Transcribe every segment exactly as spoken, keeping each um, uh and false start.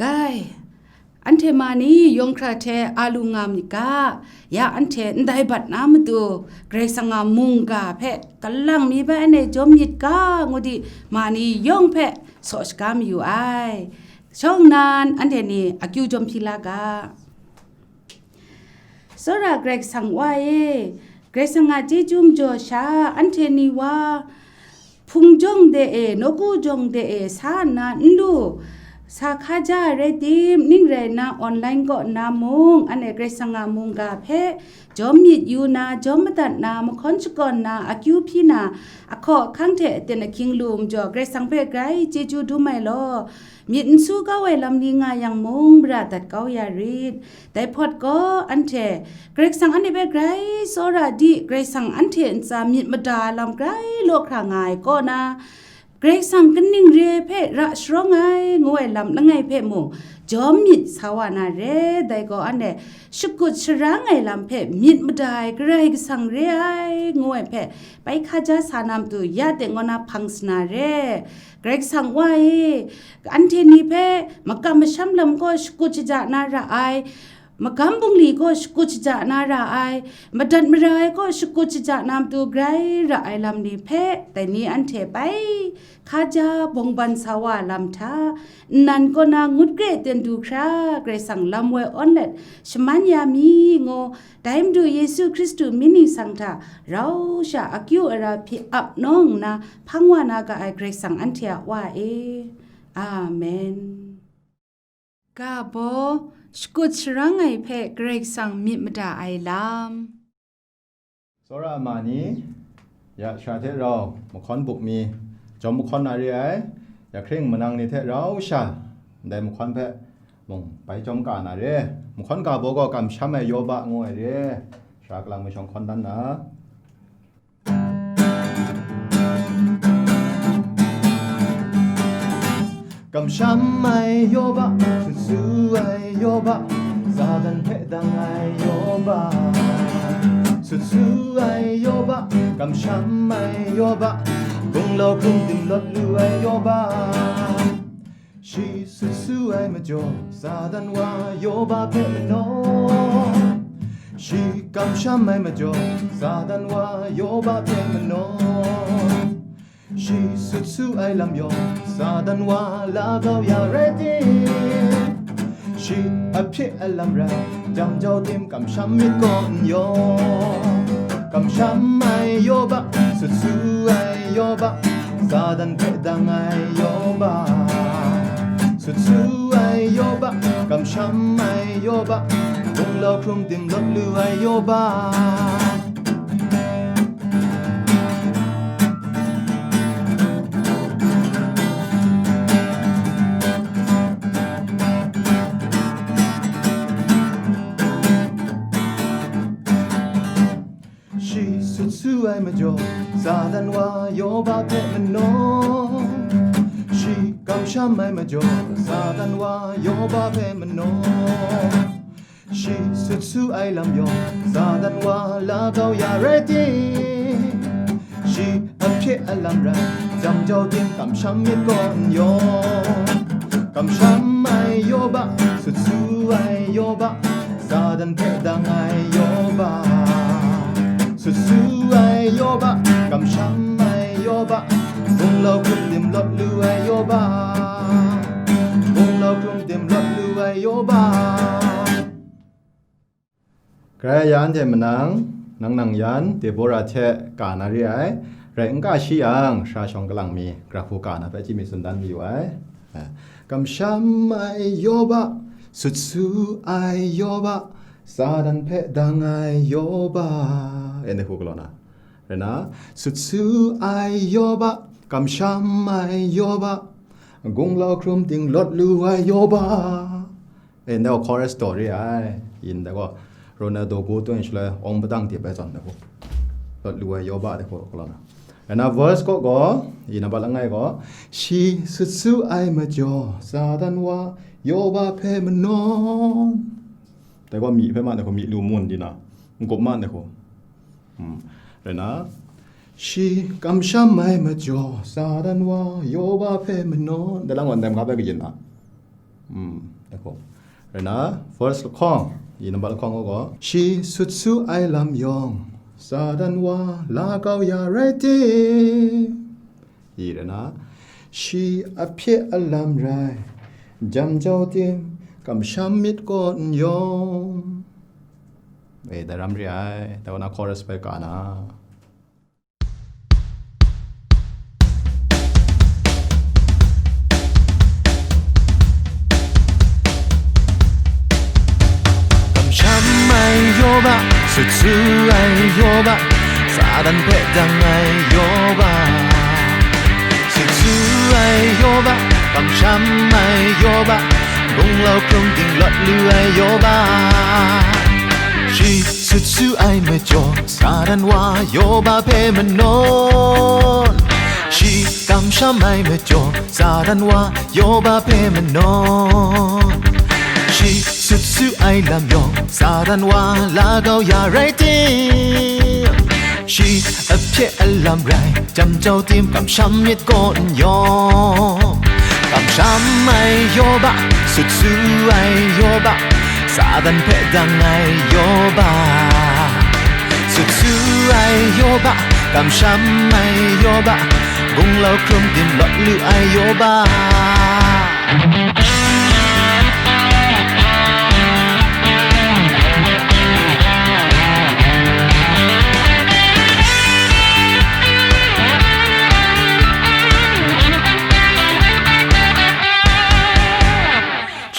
Dai, anhte ma ni yawng hkra hte a lu nga myit ga, ya anhte ndai bat na matu, Karai Kasang a mungga hpe kalang mi bai anhte jawm myit ga, ngu di, ma ni yawng hpe saw shaga mayu ai. Shawng nnan, anhte ni akyu jawm hpyi la ga. Tsawra Karai Kasang Wa e, Karai Kasang a chyeju majaw sha, anhte ni wa, hpung jawng de e, nawku jawng de e, sa nna n lu, sa hkaja ai rai tim, ning rai nna, online kaw nna mung, anhte Karai Kasang a mungga hpe jawm myit yu na, jawm madat na, mahkawn shakawn na, akyu hpyi na, ahkaw ahkang hte aten ahkying lu majaw, Karai Kasang hpe grai chyeju dum ai law, myit n su kau ai lam ni nga yang mung, mara dat kau ya rit. Dai hpawt gaw, anhte, Karai Kasang anhte hpe grai tsawra di, Karai Kasang anhte ntsa myit mada ai lam grai law hkra nga ai kaw na, Karai Kasang kaning re ai hpe ra sharawng ai, ngu ai lam langai hpe mung, jawm myit sa wa na re, dai gaw anhte, shakut sharang ai lam hpe myit mada ai Karai Kasang re ai, ngu ai hpe, bai hkaja sa na matu, ya teng kaw na hpang sa na re. Karai Kasang Wa e, anhte ni hpe makam masham lam gaw shakut shaja na ra ai, magam bungli gaw shakut shaja na ra ai, madat mara ai gaw shakut shaja na matu grai ra ai lam ni hpe, dai ni anhte bai hkaja bawngban sa wa lam hta, nnan kaw na ngut kre ten du hkra, Karai Kasang lam woi awn let shaman ya mi, ngu, dai Madu Yesu Hkristu mying ningsang hta rau sha akyu ara hpyi ap nawng nna hpang wa na ga ai Karai Kasang anhte a Wa e. Amen. Ga baw, shakut sharang ai hpe Karai Kasang myit mada ai lam. Tsawra a ma ni, ya sha hte rau mahkawn buk mi, jawm mahkawn na re ai, ya hkring manang ni hte rau sha, ndai mahkawn hpe mung bai jawm ka na re. Mahkawn ga baw gaw kamsham ai Yoba ngu ai re. Sara kalang mashawng hkawn dan na. Kamsham ai Yoba, sut su ai Yoba, Satan hpe dang ai Yoba. Sut su ai Yoba, kamsham ai Yoba, gunglau hkrum tim lawt lu ai Yoba. Shi sut su ai majaw, Satan wa Yoba hpe manaw. Shi kamsham ai majaw, Satan wa Yoba hpe manaw. Shi sut su ai lam yawng, Satan wa la kau ya rai tim, shi a hpye a lam rai, jam jau tim kamsham myit gaw n yawng. Kamsham ai Yoba, sut su ai Yoba, Satan hpe dang ai Yoba. Sut su ai Yoba, kamsham ai Yoba, gunglau hkrum tim lawt lu ai Yoba. Shi sut su ai majaw, Satan wa Yoba hpe manaw. Shi kamsham ai majaw, Satan wa Yoba hpe manaw. Shi sut su ai lam yawng, Satan wa la kau ya rai tim, shi a hpye a lam rai, jam jau tim kamsham myit gaw n yawng. Kamsham ai Yoba, sut su ai Yoba, Satan hpe dang ai Yoba. Sut su ai Yoba, kamsham ai Yoba, gunglau hkrum tim lawt lu ai Yoba. Gunglau hkrum tim lawt lu ai Yoba. Grai ya anhte manang, nang nang yan, Debora hte ka na re ai, rai n ka shi yang, sara shawng kalang mi, grahpu ka na hpe chyi mi tsun dan mayu ai. Kamsham ai Yoba, sut su ai Yoba, Satan hpe dang ai Yoba, e ndai hku galaw na. Rai na, sut su ai Yoba, kamsham ai Yoba, gunglau hkrum tim lawt lu ai Yoba. E, ndai gaw chorus daw re ai. Yin dai gaw, Ronaldo gu tun shaloi awng padang dip ai zawn dai gaw, lawt lu ai Yoba dai gaw, galaw na. Rai na, verse kaw gaw, yin a bat langai gaw, shi sut su ai majaw, Satan wa Yoba hpe manawn. Dai gaw, myi hpe ma dai gaw, myi lu mun di na, n-gup ma dai gaw. Hmm. Rai na, shi kamsham ai majaw, Satan wa Yoba hpe manawn. Dai lang gaw, ndai manga bai kayin na. Mm, eko. Rena, first lahkawng, i number lahkawng ko, shi sut su ai lam yawng, Satan wa la kau ya rai tim? I rena, shi a hpye a lam rai, jam jau tim, kamsham myit kaw n yawng. E, daram re ai, daw na chorus bai ka na. Kamsham ai Yoba, sut su ai Yoba, Satan hpe dang ai Yoba. Sut su ai Yoba, kamsham ai Yoba, gunglau hkrum ting lawt lu ai Yoba. Shi sut su ai majaw, Satan wa Yoba hpe manawn. Shi kamsham ai majaw, Satan wa Yoba hpe manawn. Shi sut su ai lam yawng, Satan wa la kau ya rai tim? Shi a hpye a lam rai, jam jau tim, kamsham myit kaw n yawng. Kamsham ai Yoba, sut su ai Yoba, Satan hpe dang ai Yoba. Sut su ai Yoba, kamsham ai Yoba, gunglau hkrum tim lawt lu ai Yoba.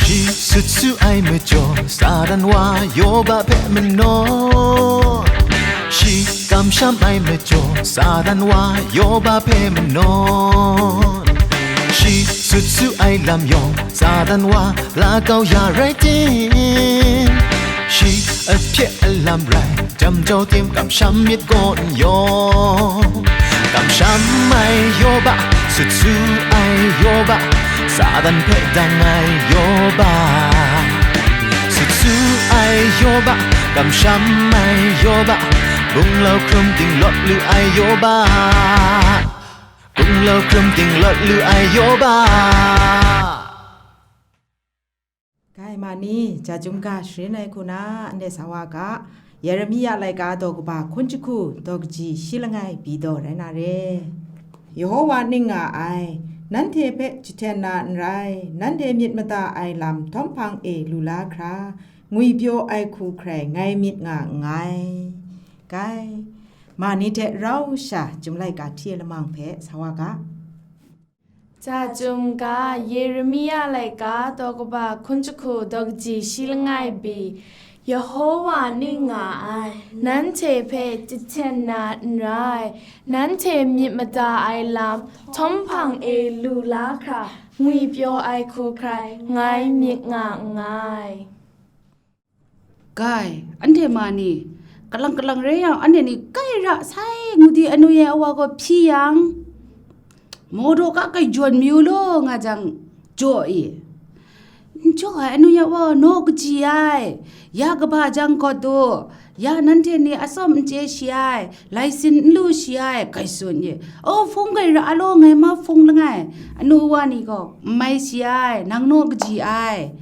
Shi sut su ai majaw, Satan wa Yoba hpe manawn. Shi kamsham ai majaw, Satan wa Yoba hpe manawn. Shi sut su ai lam yawng, Satan wa la kau ya rai tim? Shi a hpye a lam rai, jam jau tim, kamsham myit kaw n yawng. Kamsham ai Yoba, sut su ai Yoba, Satan hpe dang ai Yoba. Sut su ai Yoba, kamsham ai Yoba, gunglau hkrum ting lawt lu ai Yoba. Gunglau hkrum ting lawt lu ai Yoba. Kai ma ni, ja chyum ga sharin ai hku na, anhte sa wa ga, Yeremia laika daw kaba hkun jahku, daw kaji shi langai byi daw rai na re. Yehowa ning nga ai, nanhte hpe jahten na n rai, nanhte myit mada ai lam htawm hpang e lu la hkra, ngwipyaw ai hku hkrai ngai myit nga nngai. Kai, ma ni hte rau sha, Chyum laika hti ai lamang hpe sa wa ga. Ja chyum ga, Yeremia laika daw kaba hkun jahku, daw kaji shi langai byi, Yehowa ning nga ai, nanhte hpe jahten na n rai, nanhte myit mada ai lam htawm hpang e lu la hkra, ngwipyaw ai hku hkrai ngai myit nga nngai. Kai, anhte ma ni, kalang kalang rai yang, anhte ni kai ra sai, ngu di anu ya wa gaw hpyi yang, mawdaw ka kai jawn mayu law nga jang, jaw i. N jaw ai anu ya wa, naw kaji ai, ya kaba jang kawt du, ya nanhte ni atsawm n chye shi ai, lai sin n lu shi ai, kai tsun i. O, hpung kai ra law, ngai ma hpung langai, anu wa ni gaw, n mai shi ai, nang naw kaji ai.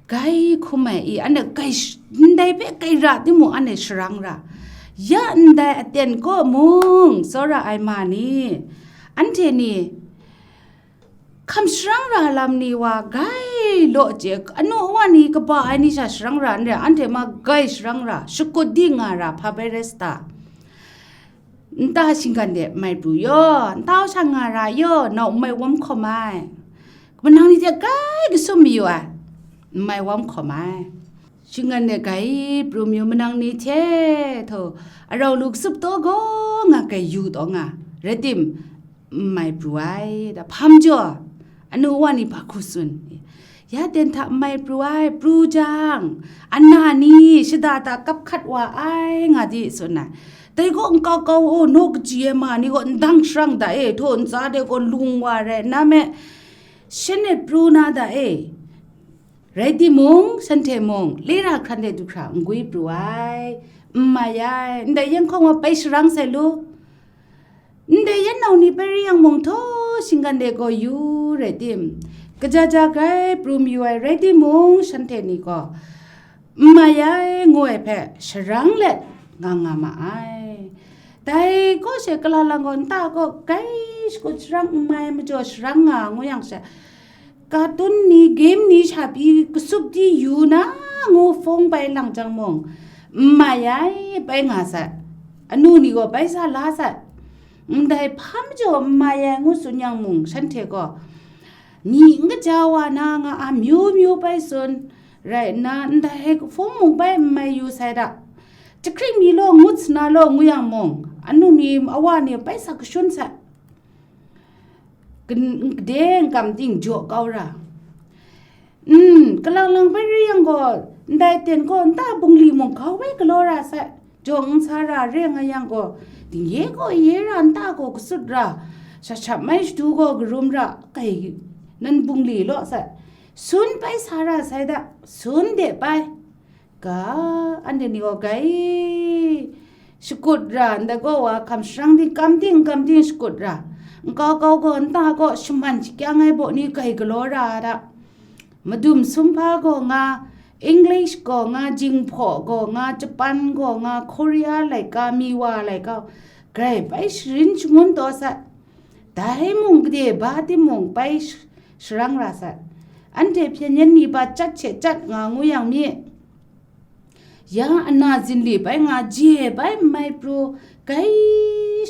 Kai hkum ai i, anhte kai sh-, ndai hpe kai ra timung, anhte sharang ra. Ya ndai aten kaw mung, tsawra ai ma ni, anhte ni, hkam sharang ra lam ni wa gai law chye, anu wa ni kaba ai ni sha sharang ra n re, anhte ma gai sharang ra, shakut di nga ra, hpa bai rai sa ta? Nta shinggan de mai pru yaw, nta sha nga ra yaw, nau n mai wam hkawm ai. Manang ni hte grai kasum mayu ai, n mai wam hkawm ai. Shinggan de grai pru mayu manang ni hte, htaw, arau lu kasup taw gaw nga grai yu taw nga, rai tim, n mai pru ai, da hpa majaw, anu wa ni hpa hku tsun? Ya ten hta n mai pru ai, pru jang, ana ni shada hta kap hkat wa ai, nga di tsun ai. Dai gaw n kau kau u, naw kaji ai ma ni gaw ndang sharang da e, htaw ntsa de gaw lung wa rai nna me, shanhte pru na da e. Rai timung, shanhte mung, lera hkran de du hkra n gwi pru ai, n mai ai, ndai yan hkawng wa bai sharang sai lu. Ndai yan nau ni bai rai yang mung, htaw shinggan de gaw yu rai tim, Kaja ja grai pru mayu ai rai timung, shanhte ni gaw, "N mai ai," ngu ai hpe sharang let nga nga ma ai. Dai kaw she, kalang lang gaw nta gaw grai shakut sharang n mai ai majaw sharang nga ngu yang she, katun ni, game ni sha pyi kasup di yu na ngu hpawng bai lang jang mung, "N mai ai," bai nga sai. Anu ni gaw bai sa la sai. Ndai hpa majaw n mai ai ngu tsun yang mung, shanhte gaw, "Ni n kaja wa na nga a myu myu bai tsun, rai nna, ndai hpawng mung bai n mai yu sai da. Jahkring mi law, ngut sa na law," ngu yang mung, anu ni, awa ni bai sa kashun sai. Kan-, kade n kam ting jaw kau ra. N, kalang lang bai rai yang gaw, ndai ten gaw nta bungli mung grau bai galaw ra sai. Jawng n sa ra re nga yang gaw, dingye gaw ye ra nta gaw kasut ra, shat shat mai shadu gaw karum ra, kai nan bungli law sai. Sun bai sa ra sai da, sun de bai. Ga, anhte ni gaw grai shakut ra, ndai gaw wa hkam sharang ting, kam ting, kam ting shakut ra, nkau kau gaw nta gaw shaman shakyang ai baw ni grai galaw ra da. Madum sumhpa gaw nga, English gaw nga, Jinghpaw gaw nga, Japan gaw nga, Korea laika, Miwa laika, grai bai sharin shangun taw sai. Dai mung gade ba timung bai sh-, sharang ra sai. Anhte hpyen yen ni ba chyat she chyat nga ngu yang mi? Ya ana zinli bai nga, je bai n mai pru, grai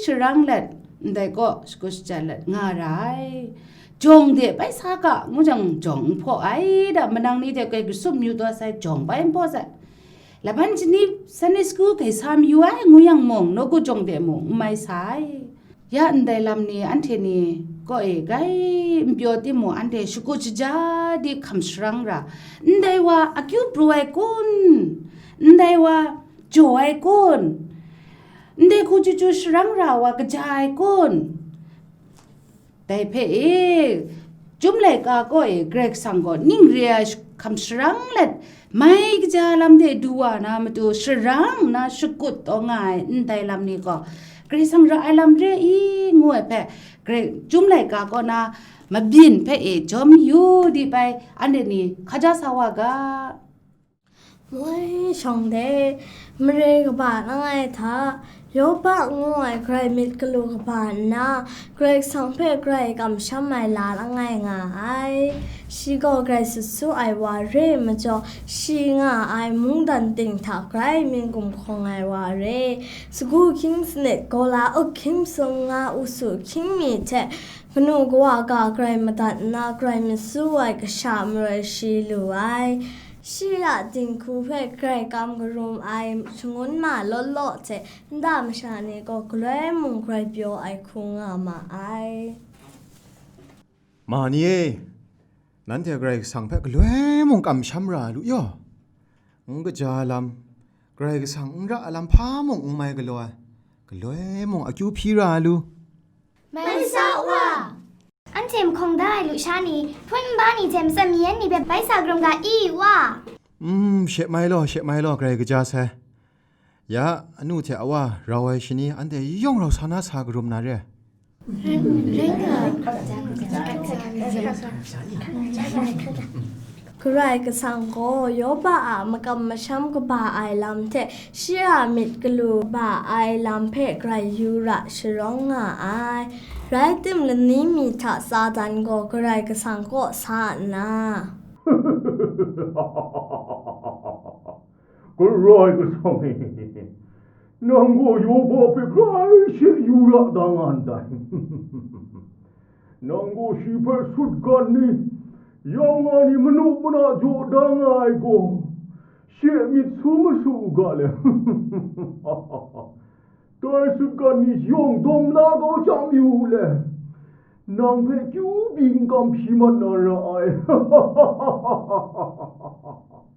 sharang let, ndai gaw shakut shachyan let nga ra ai. Jawng de bai sa ga, ngu jang jawng n hpaw ai da, manang ni de grai kasup myu taw sai, jawng bai n hpaw sai. Laban chani Sunday school grai sa mayu ai, ngu yang mung, nawku jawng de mung n mai sai. Ya ndai lam ni anhte ni kaw e grai n pyaw timung, anhte shakut shaja di hkam sharang ra, ndai wa akyu pru ai kun? Ndai wa jaw ai kun? Ndai hku chyu chyu sharang ra wa kaja ai kun? Dai hpe e, Chyum laika kaw e Karai Kasang gaw ning re ai sh-, hkam sharang let, mai kaja lam de du wa na matu sharang nna shakut taw nga ai ndai lam ni gaw, Karai Kasang ra ai lam re i, ngu ai hpe, Karai, Chyum laika kaw na mabyin hpe e jawm yu di bai, anhte ni hkaja sa wa ga. Moi shawng de, mare kaba langai hta, Yoba ngu ai Karai myit galu kaba nna, Karai Kasang hpe grai kamsham ai la langai nga ai. Shi gaw grai sut su ai wa re ai majaw, shi nga ai mungdan ting hta grai myit gumhkawng ai wa re. Sagu hkying sanit, gola uk hkying masum nga, usu hkying mi hte, kanu kawa ga grai madat nna, grai myit su ai kasha maroi shi lu ai. Shi a dinghku hpe grai kam karum ai shangun ma law law hte, nta masha ni gaw galoi mung grai pyaw ai hku nga ma ai. Ma ni e, nanhte Karai Kasang hpe galoi mung kamsham ra lu yaw. N kaja lam, Karai Kasang n ra ai lam hpa mung n mai galaw ai, galoi mung akyu hpyi ra lu. Mai sa wa! Anhte mahkawng da ai lusha ni, hpun nba ni hte matsat mayan ni hpe bai sa karum ga i, wa? Mm, she mai law, she mai law, grai kaja sai. Ya, anu hte awa rau ai shani anhte yawng rau sa na sa karum na re. Karai Kasang gaw Yoba a makam masham kaba ai lam hte shi a myit galu ba ai lam hpe grai yu ra sharawng nga ai. Rai tim, lani mi hta Satan gaw Karai Kasang kaw sa nna, Karai Kasang e, nang gaw Yoba hpe grai she yu ra da nga ndai. Nang gaw shi hpe sutgan ni, yam nga ni, manu mana jaw da nga ai gaw, shi myit su masu u ga le. Dai sutgan ni yawng dawm la kau chyam yu u le, nang hpe kyu byi n kam hpyi mat na ra ai.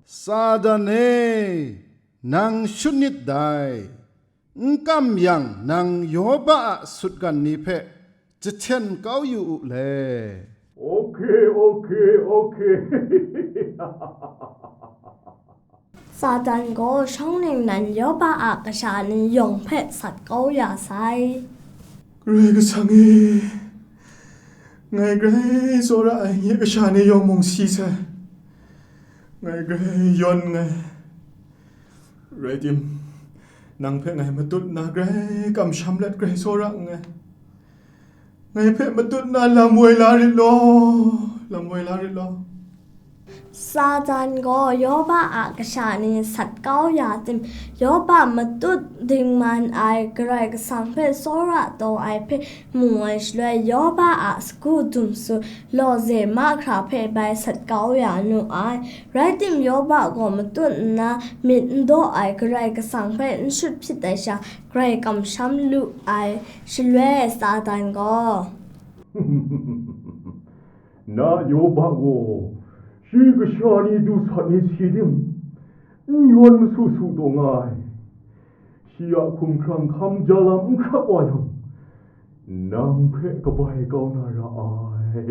Satan e, nang shut nit dai. N kam yang, nang Yoba a sutgan ni hpe jahten kau yu u le. Oke, oke, oke. Satan gaw shawng ningnan Yoba a kasha ni yawng hpe sat kau ya sai. Karai Kasang e, Ngai grai tsawra ai nye kasha ni yawng mung si sai. Ngai grai yawn nngai. Rai tim, nang hpe ngai matut nna grai kamsham let grai tsawra nngai. Ngai hpe matut nna lam woi la rit law, lam woi la rit law. Satan gaw Yoba a kasha ni sat kau ya tim, Yoba matut dingman ai Karai Kasang hpe tsawra taw ai hpe mu ai shaloi, Yoba a sagu dumsu lawze mahkra hpe bai sat kau ya nu ai. Rai tim, Yoba gaw matut nna myit n daw ai Karai Kasang hpe n shut hpyit ai sha, grai kamsham lu ai. Shaloi Satan gaw, Na Yoba gaw shi kasha ni du sat ni si tim, n yawn masu su taw nga ai. Shi a hkumhkrang hkam ja lam n hkrap wa yang, nang hpe kabai kau na ra ai.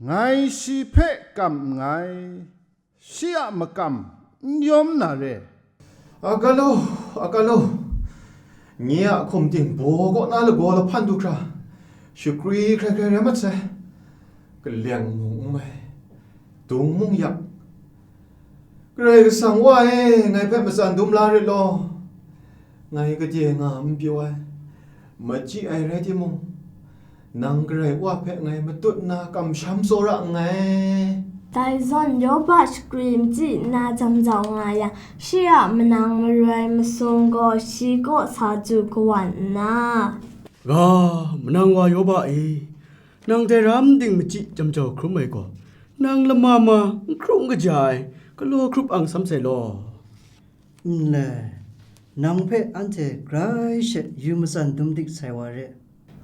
Ngai shi hpe kam nngai, shi a makam n yawm na re. Akalo, akalo, nye a hkum ting baw kaw na lagaw lahpan du hkra, shakri hkrai hkrai rai mat sai, kaleng mung n mai, dung mung yak. Karai Kasang Wa e, ngai hpe matsan dum la rit law, ngai gade nga n pyaw ai, machyi ai rai timung, nang Karai Wa hpe ngai matut nna kamsham tsawra nngai. Dai zawn Yoba shakri machyi nna jam jau nga yang, shi a manang maroi masum gaw shi kaw sa du kawan nna, Ga, manang wa Yoba e, nang dai ram ting machyi jam jau hkrum ai gaw, nang lama ma n hkrum kaja ai galaw hkrup ang sam sai law. Nle, nang hpe anhte grai she yu matsan dum dik sai wa re.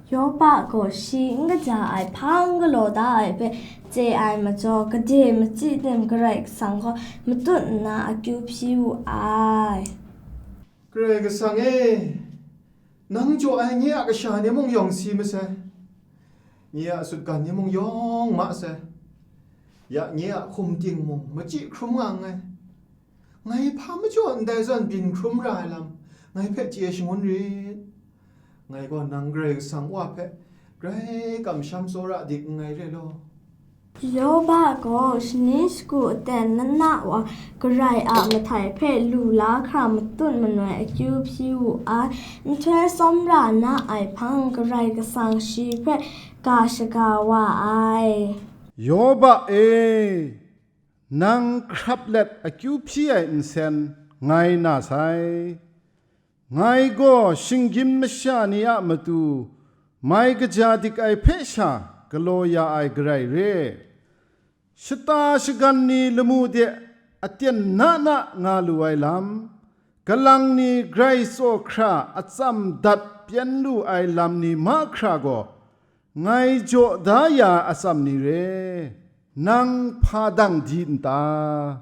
Yoba gaw shi n kaja ai hpang galaw da ai hpe chye ai majaw, gade machyi tim Karai Kasang gaw matut nna akyu hpyi wu ai. Karai Kasang e, nang jaw ai nye a kasha ni mung yawng si masai, nye a sutgan ni mung yawng ma sai, ya nye a hkum ting mung machyi hkrum nga nngai. Ngai hpa majaw ndai zawn byin hkrum ra ai lam, ngai hpe chye shangun rit. Ngai gaw nang Karai Kasang Wa hpe grai kamsham tsawra dik nngai re law. Yoba gaw shani shagu aten nana wa Karai a mahtai hpe lu la hkra matut manoi akyu hpyi wu ai. Nhtoi tsawm ra na ai hpang Karai Kasang shi hpe ga shaga wa ai. Yoba e, nang hkrap let akyu hpyi ai nsen ngai na sai. Ngai gaw shinggyim masha ni a matu mai kaja dik ai hpe sha galaw ya ai Karai re. Shata shagan ni lamu de aten na na nga lu ai lam, kalang ni grai tsaw hkra atsam dat pyen lu ai lam ni mahkra gaw, ngai jaw da ya atsam ni re, nang hpa dang di n ta?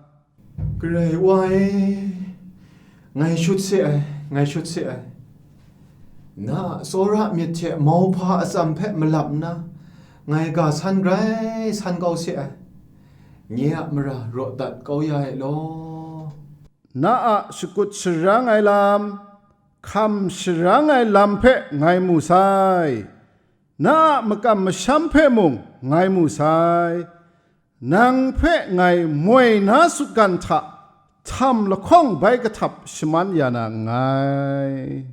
Karai Wa e, ngai shut se ai, ngai shut se ai. Na a tsawra myit hte mauhpa atsam hpe malap nna, ngai ga san grai san kau se ai. Nye a mara raw dat kau ya ai law. Na a shakut sharang ai lam, hkam sharang ai lam hpe ngai mu sai. Na a makam masham hpe mung ngai mu sai. Nang hpe ngai moi na sutgan hta htam lahkawng bai kahtap shaman ya na nngai.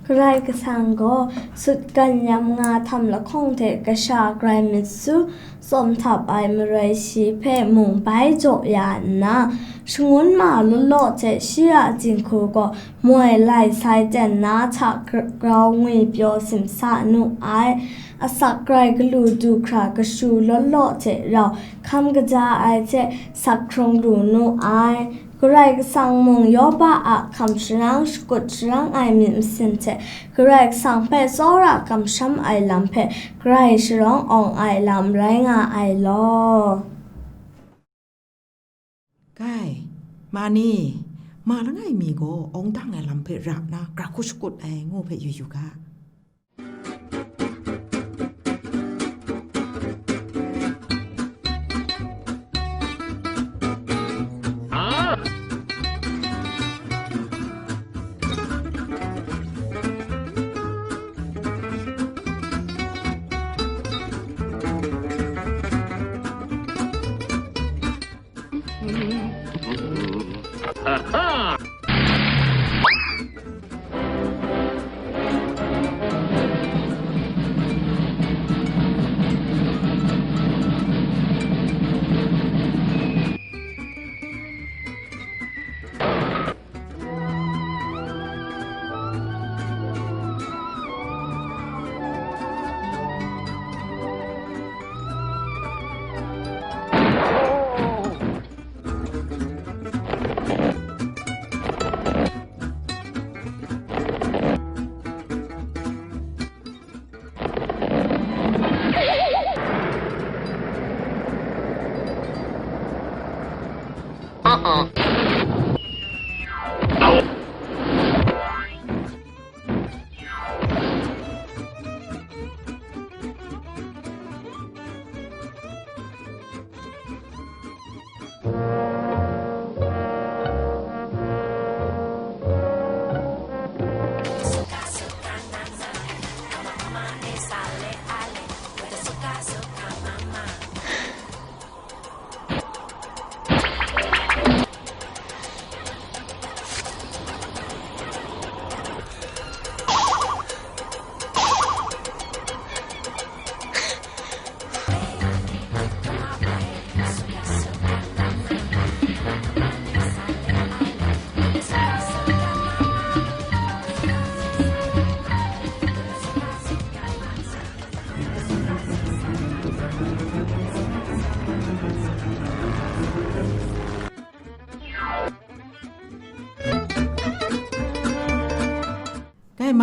Karai Kasang gaw sutgan yam nga htam lahkawng hte kasha grai myit su tsawm htap ai maroi shi hpe mung bai jaw ya nna, shangun ma law law hte shi a jinghku gaw moi lai sai ten na hta grau ngwi pyaw simsa nu ai. Asak grai galu du hkra kashu law law hte rau hkam kaja ai hte sak hkrung lu nu ai. Karai Kasang mung Yoba a hkam sharang shakut sharang ai myit masin hte Karai Kasang hpe tsawra kamsham ai lam hpe grai sharawng awng ai lam rai nga ai law. Kai, ma ni, ma langai mi gaw awng dang ai lam hpe ra nna, gra hku shakut ai ngu hpe yu yu ga.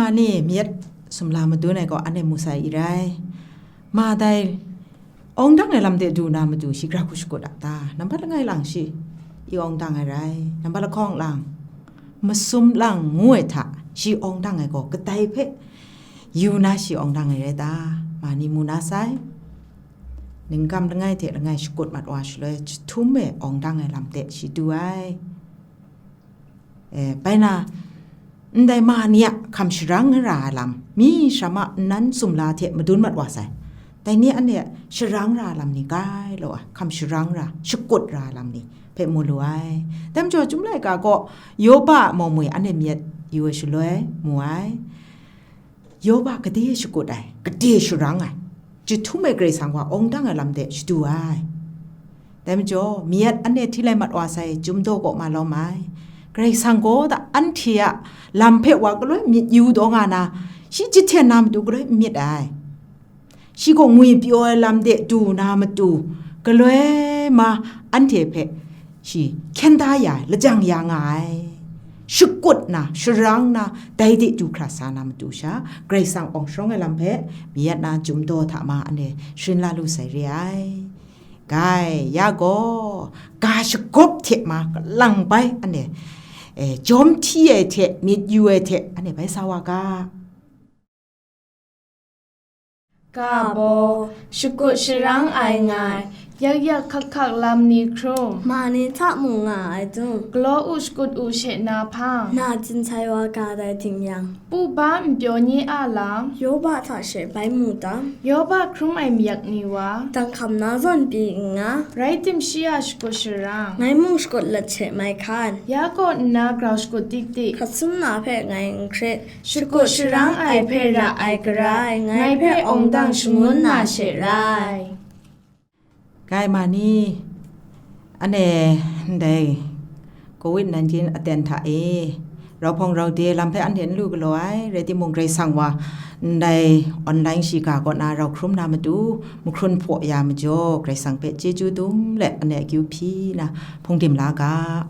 Ani myit sumla madun ai gaw anhte mu sai i rai. Ma dai awng dang ai lam de du na matu shi gara hku shakut a ta? Nambat langai lang shi i awng dang ai rai. Nambat lahkawng lang, masum lang ngu ai hta shi awng dang ai gaw kadai hpe yu na shi awng dang ai rai ta? Ma ni mu na sai. Ningkam langai hte langai shakut mat wa shaloi, jahtum e awng dang ai lam de shi du ai. E, bai na, ndai ma ni a hkam sharang ra ai lam, mi shama nnan sumla hte madun mat wa sai. Dai ni anhte sharang ra ai lam ni grai law ai, hkam sharang ra, shakut ra ai lam ni hpe mu lu ai. Dai majaw, Chyum laika gaw Yoba a mawmwi anhte myit yu ai shaloi mu ai. Yoba gade shakut ai, gade sharang ai, jahtum e Karai Kasang wa awng dang ai lam de shadu ai. Dai majaw, myit anhte hti lai mat wa sai, Chyum daw kaw ma lawm ai. Karai Kasang gaw da anhte a lam hpe wa galoi myit yu daw nga na, shi jahten na matu galoi n myit ai. Shi gaw ngwipyaw ai lam de du na matu, galoi ma anhte hpe shi hkyen da ya ai, lajang ya nga ai. Shakut na, sharang na, dai de du hkra sa na matu sha, Karai Kasang awng sharawng ai lam hpe myit na Chyum daw hta ma anhte sharin la lu sai re ai. Gai, ya gaw, ga shagawp hte ma kalang bai anhte, e, jawm hti ai hte, myit yu ai hte, anhte bai sa wa ga. Ga baw, shakut sharang ai nga ai, yak yak hkak hkak lam ni hkrum, ma ni hta mung nga ai dung, galaw u shakut u she na hpang, na jin sai wa ga dai ting yang, pu ba npyaw ni a lam, Yoba hta she bai mu tam? Yoba hkrum ai mayak ni wa, dang hkam na zawn pyi n nga, rai timshi a shakut sharang, ngai mung shakut lat she mai hkan, ya kaw nna grau shakut dik dik, hkrat sum na hpe ngai n hkrit, shakut sharang ai hpe ra ai Karai, ngai hpe awng dang shangun na she rai. Gai ma ni, anhte ndai covid nineteen aten hta e, rau hpawng rau de lam hpe anhte n lu galaw ai, rai timung, Karai Kasang wa ndai online shiga kaw na rau hkrum na matu, mahkrun hpaw ya majaw, Karai Kasang hpe chyeju dum let anhte akyu hpyi na hpung dim la ga.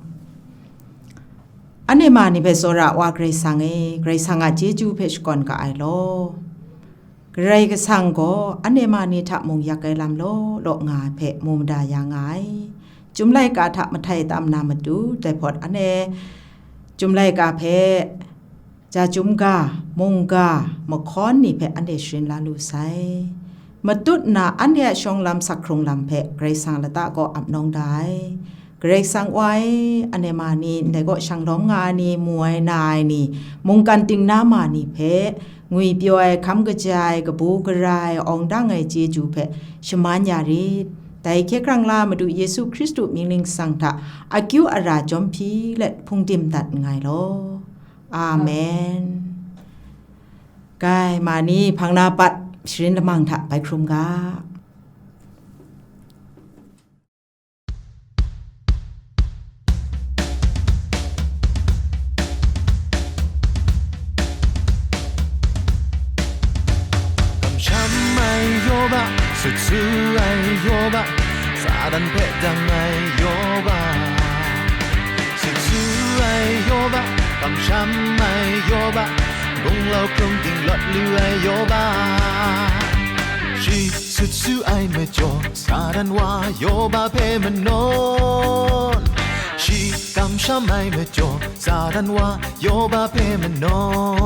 Anhte ma ni hpe tsawra wa Karai Kasang e, Karai Kasang a chyeju hpe shakawn ga ai law. Karai Kasang gaw anhte ma ni hta mung yak ai lam law law nga ai hpe mu mada ya nga ai. Chyum laika hta mahtai tam na matu, dai hpawt anhte Chyum laika hpe, ja chyum ga, mungga, mahkawn ni hpe anhte sharin la lu sai. Matut na anhte a shawng lam sak hkrung lam hpe Karai Kasang lata kaw ap nawng da ai. Karai Kasang wa e, anhte ma ni, ndai kaw shang lawm nga ai ni, mu ai na ai ni, mungkan ting na ma ni hpe, ngwipyaw ai, hkam kaja ai, kabu gara ai, awng dang ai chyeju hpe shaman ya rit. Dai hkye hkrang la Madu Yesu Hkristu mying ningsang hta akyu ara jawm hpyi let hpung dim dat nngai law. Amen. Gai, ma ni hpang na pat sharin lamang hta bai hkrum ga. Kamsham ai Yoba, sut su ai Yoba, Satan hpe dang ai Yoba. Sut su ai Yoba, kamsham ai Yoba, gunglau hkrung ting lawt lu ai Yoba. Shi sut su ai majaw, Satan wa Yoba hpe manawn. Shi kamsham ai majaw, Satan wa Yoba hpe manawn.